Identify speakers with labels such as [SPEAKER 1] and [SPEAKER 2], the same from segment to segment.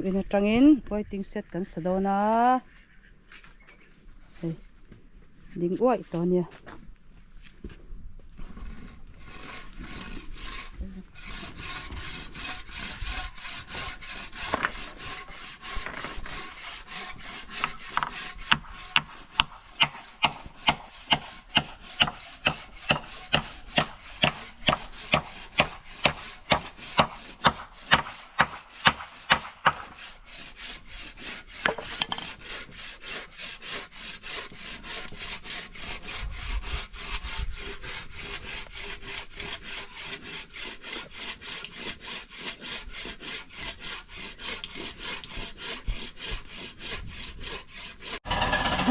[SPEAKER 1] in atangin waiting shed kan sa dawn a hei ding uaih tawh ania.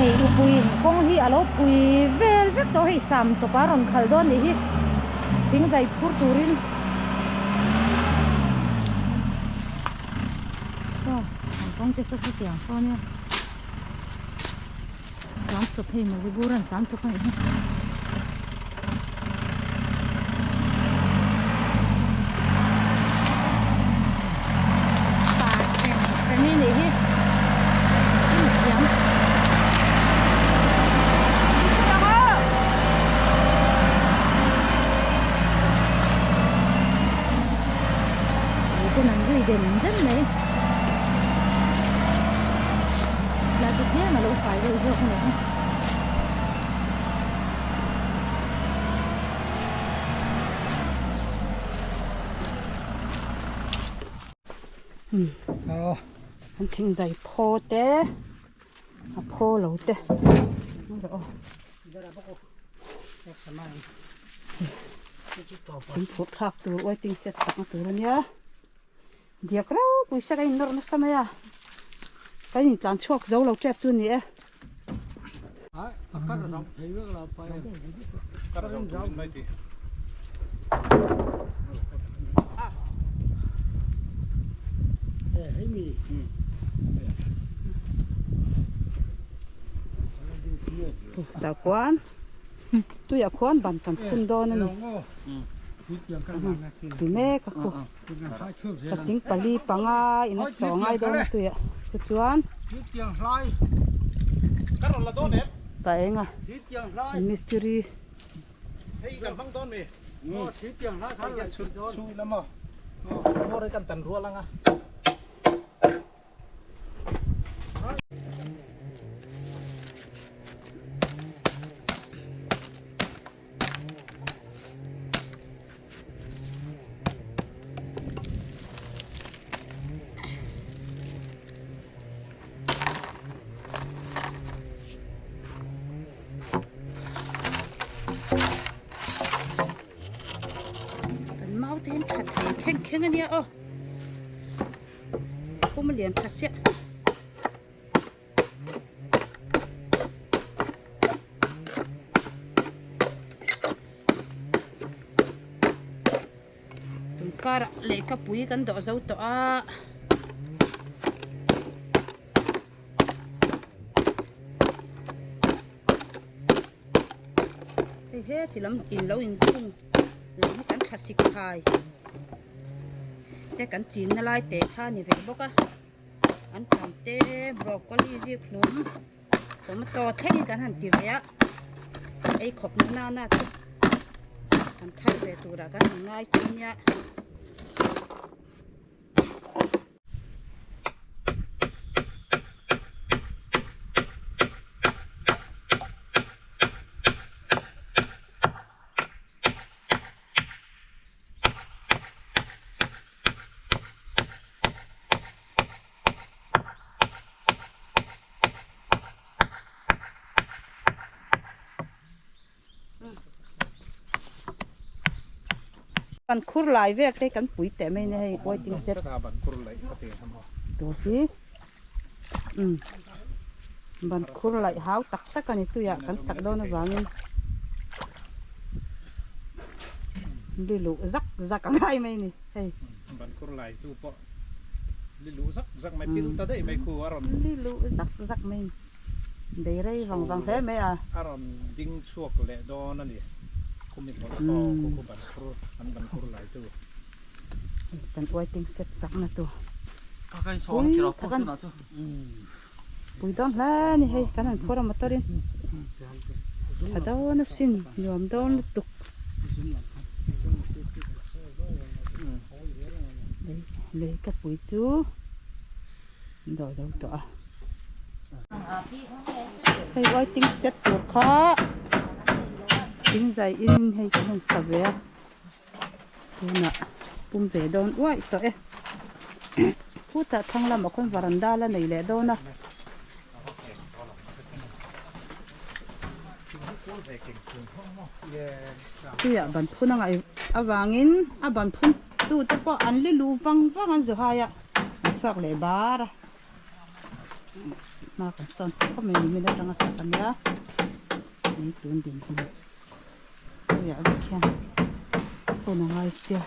[SPEAKER 2] Hei upuiin kawng hi a lo phui vel vek tawh hei sam chawp a rawn khal dawn nih hi thing zai phur turin saw an kawng te saw sawtiang saw nia sam chawp hei mazibur an sam chawp a nih hi.
[SPEAKER 1] An thing zai phaw te a phaw lo te in phurh thlak tur waiting shed sakna tur ania diak ropui se ka in nawrh nasa mai a kan in tlan chhuak zo lo tep chu a ni e. Tah khuan tuiah khuan ban kan phun dawn a ni ti mek a khu patling pali panga in a saw ngai dawn a tuiah chu chuan pa enga mistiri Kan mau te hian that thei kheng kheng ania aw pum a lian tha siah. Tunkarah lehkhapui kan dawh zo tawh a. Hei heti lam in lo inkhung lam hi kan thlasik thai te kan chinna lai te kha a ni ve bawk a an tam te broccoli zik hlum tomato thlengin kan han ti ve a ei khawp na nana chu kan thar ve turah kan han ngai chu nia. Ban khur lai vel te kan pui teh mai a ni hei waiting shed tur hi umm ban khur laih hau tak tak a ni tuiah kan sak dawn avangin li luh zak zak a ngai mai a ni hei.
[SPEAKER 3] Ban khur lai tu pawh li luh zak zak mai pil ta daih mai khu a rawn
[SPEAKER 1] li luh zak zak mai a ni. Bei rei vang vang hle mai a.
[SPEAKER 3] A rawn ding chhuak leh dawn a ni. Khumi hlawh tawk khu khu ban khur an ban khur lai tu.
[SPEAKER 1] Kan waiting shed sakna tur. Pui tak an pui dawn hle a ni hei kan han phur a motor in tha dawn asin nuam dawn lutuk lei lei ka pui chu an dawh zo tawh a hei waiting shed tur kha thingzai in hei kan han sa ve a. Tunah pum ve dawn uaih tawh e. Khutah thlang lamah khawn varanda la nei leh dawn a. Tuiah ban phun a ngaih avangin a ban phun tute pawh an li luh vang vang an zu hai a, an chhuak leh bar a. Hma kan sawn khawp mai nimin atanga sak a nia, hei tun dinhmun. Tuiah vek hian phone a ngai sia.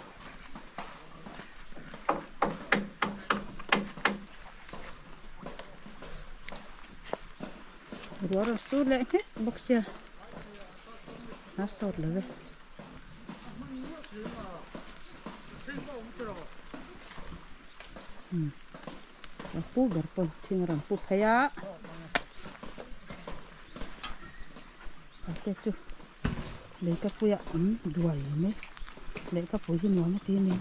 [SPEAKER 1] Ruah rawn sur leh nghet bawk sia a sawt lo e. A pu ber pawn thing a rawn pu phei a. Ate chu leikapuia awm duai mai leikapui hi nuam a ti a ni.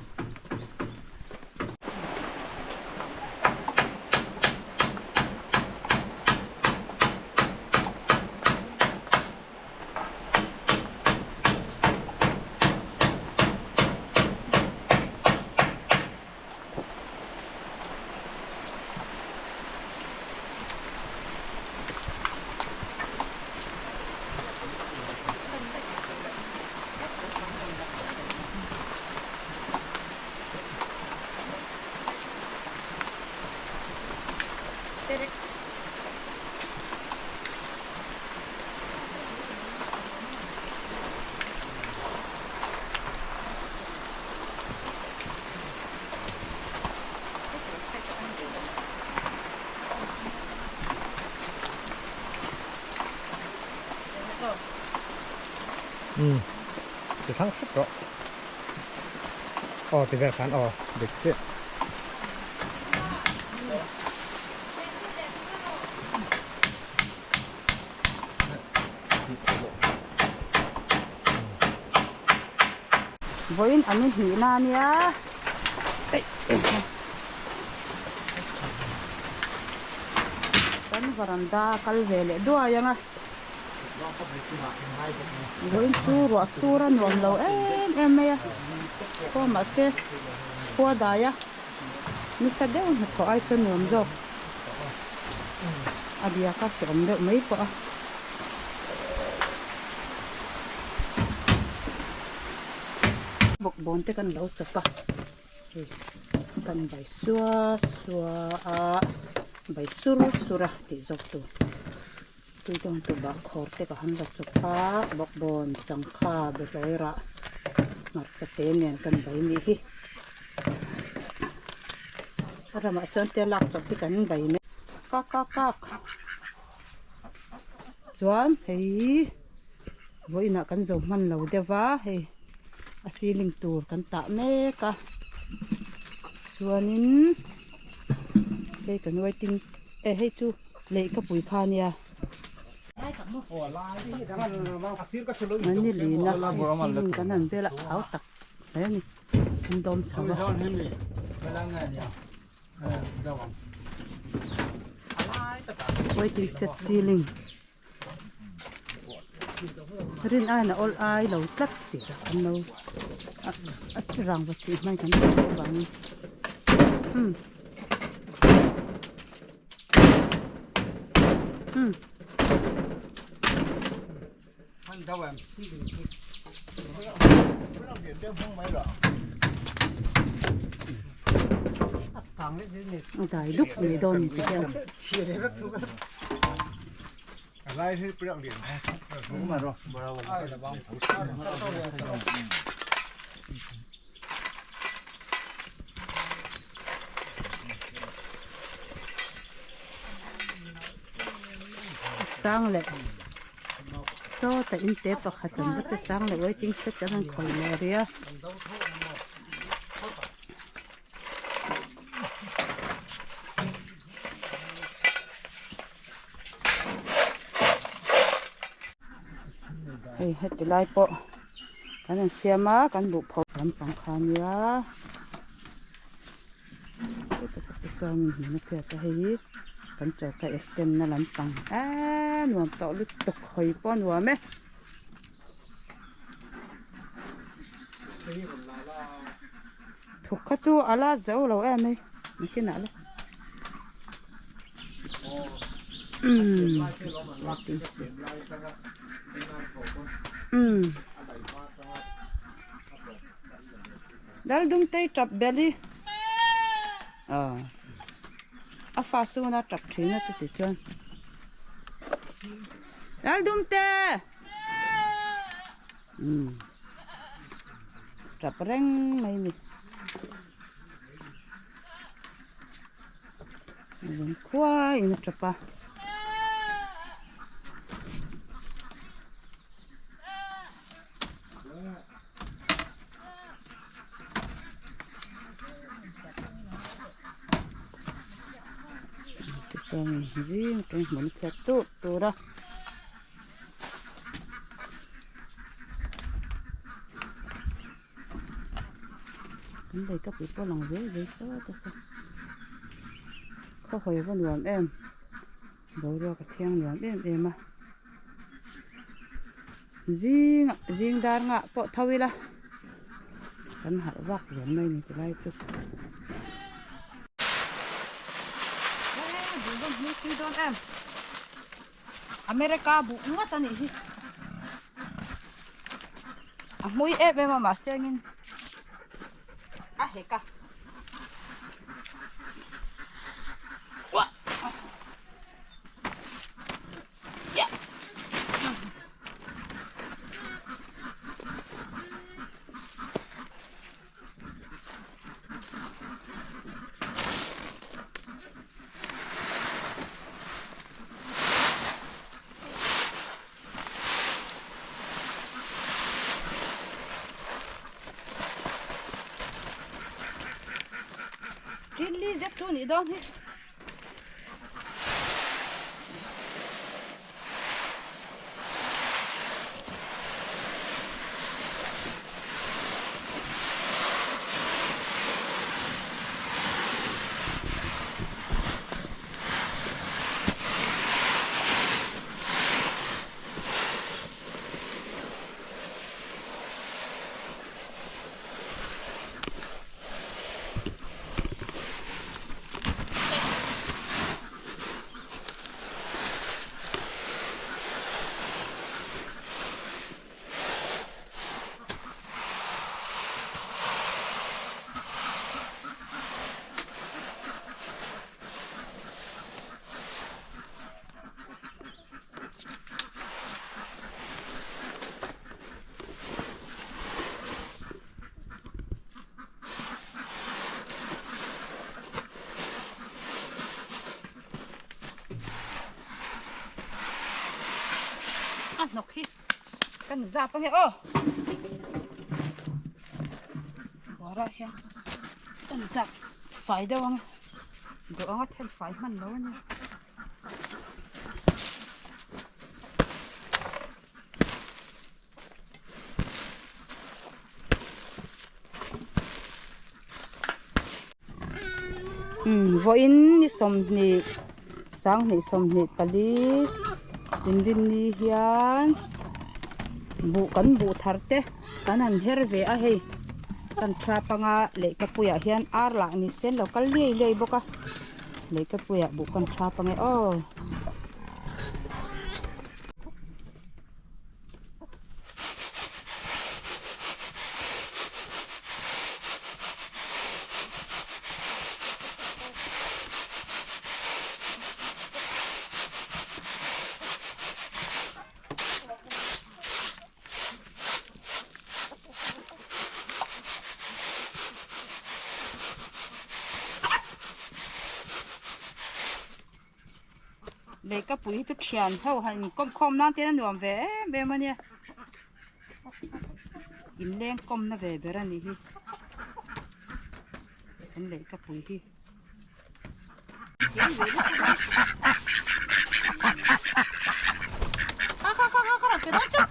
[SPEAKER 3] Umm ti thang hrep rawh aw ti vel khan aw dik chiah.
[SPEAKER 1] Vawiin an inhnihna a nia. Kan varanda a kal ve leh duai ang a. Vawiin chu ruah sur a nuam lo em em mai a. Khaw mahse khua dai a nisa deuh hnathawh ai chuan nuam zawk. A biak a hreawm deuh mai pawh a. Bawkbawn te kan lo chawp a hei kan bai sua sua a bai sur sur a tih zawk tur tui dawn tur bahkhawr te ka han la chawp a bawkbawn changkha behlawi rah hmarcha te nen kan bai nih hi a ramah chuan tia lak chawp hi kan bai mai kak kak kak. Chuan hei vawiinah kan zo hman lo deuh va hei a ceiling tur kan tah mek a chuanin hei kan waiting e hei chu lehkapui kha a nia an ni lin a ceiling kan han vel a hau tak hle a ni an dawm chho a. Waiting shed ceiling rin aiin a awl ai lo tlat tih an lo a rangva chih hmai kan hmuh loh avangin umm umm. A dai dup mai dawn ni te hian. Sang leh. Sawta in te pakhat an va ti tlang leh waiting shed an han khawi leh rih a. Hei heti lai pawh kan han siam a kan buh pho lampang kha ania heti tak te chuan hmun a phiat a hei hi kan choka extend na lampang eee nuam tawh lutuk hawi pawh a nuam e. Thuk kha chu a la zo lo em hei nakinah la umm umm dal dung tei tap bel hi aw a fa suna tap thin a chuti chuan dal dum te. Umm tap reng mai ni zung khuai in a tap a. Tichuan zing atangin hmun a phiat tur tur a. Kan lei ka pui pawh lang zel zel sawt a saw khaw hawi va nuam em boruak a thiang nuam em em a zing zing dar ngah pawh tho ila kan harh vak zel mai a ni tilai chu. America buh ngawt a nih hi. A hmui em em a mahse angin a hek a. Chilli zet chu nih dawn hi. A hnawk hi kan zap ange aw buara hian kan zap fai deuh ange duh anga then fai hman lo ania. Vawiin ni sawmhnih sanghnih sawmhnih pali inrinni hian buh kan buh thar te kan han her ve a hei kan tha panga lehkhapuiah hian ar lah ni sen lo kal liai liai bawk a lehkhapuiah buh kan tha panga aw. Lehkapui hi chu thian ho han inkawm khawm nan te a nuam ve em em a nia inleng kawmna ve ber a nih hi kan lehkapui hi. Kha kha kha kha kha rawn pe dawn chu.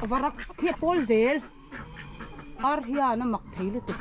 [SPEAKER 1] Varak khi a pawl zel. Ar hian a mak thei lutuk.